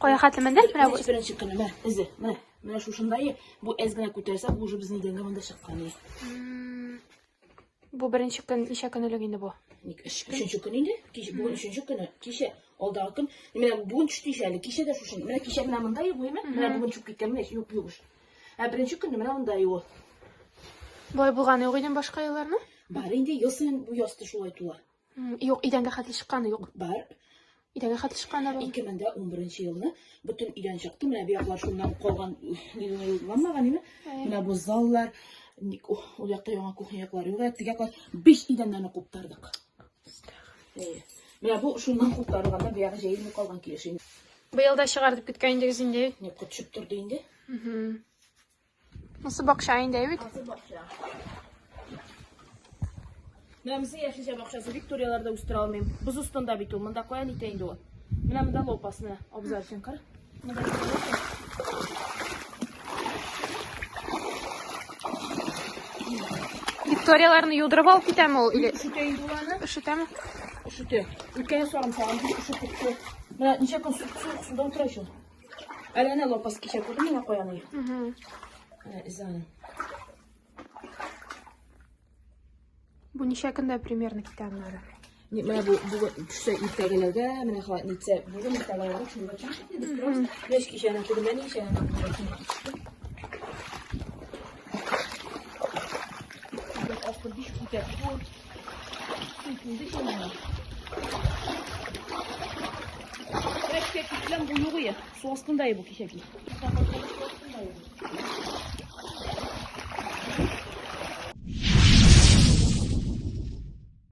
Кая хәтле менде? Менә бу. Беренче көне, менә эзе, менә. Менә шушында бу әз генә күтәрсә, бу уже безнең идәнгә монда чыккан. Бу беренче көн, ничә көн элек инде бу? Ник, өченче көн инде. Кичә, бүген өченче көне. Кичә, алдагы көн. Менә бүген төште ич әле. Кичә дә шушында. Менә кичә менә монда юк, әйме? Менә бүген төшеп киткән, менә юк, юк. Ә беренче көнне менә монда юк. Болай булганы юк иде башка елларны? Бар инде, ел саен бу ясты шулай тула. Юк, идәнгә хәтле чыкканы юк. Бар. Идәнгә хәтле чыкканы бар. 2011 елны бөтен өйдән чыкты. Менә бу яклар шуннан калган юлланмаган иде. Менә бу заллар, ул якта яңа кухня яклары юк, теге яклар биш идәннән куптардык. Менә бу шуннан куптарылганда бу ягы җәелми калган килеш инде. Быел да чыгар дип көткән идегез инде. Юк, төшеп торды инде. Монысы бакча инде бит. Монысы бакча. Менә монысы яшелчә бакчасы. Викторияләрдә үстерә алмыйм. Боз астында бит ул. Монда каян итә инде ул? Менә монда лопас, менә абзар өчен кара. Монда Викторияләрне юдырып алып китәме ул или? Өшетә инде ул аны. Өшетәме? Өшетә. Үткән сарымсагын бик өшетеп китте. Менә ничә көн суык суда утыра шул. Әле әнә лапас кичә күрдем менә каян. Менә эзе. Бу ничә көндә примерно китә аннары? Не, менә бу бүген төшсә иртәгеләргә, менә халат нитсә, бүген иртәгеләргә шунда чыгып китте без торабыз. Менә кичәнең тегендә ничә Асты биш үтә түр. Су тулды шунда. Менә кичә кичлән бу юк иде. Су астында бу кичә кич. Су астында.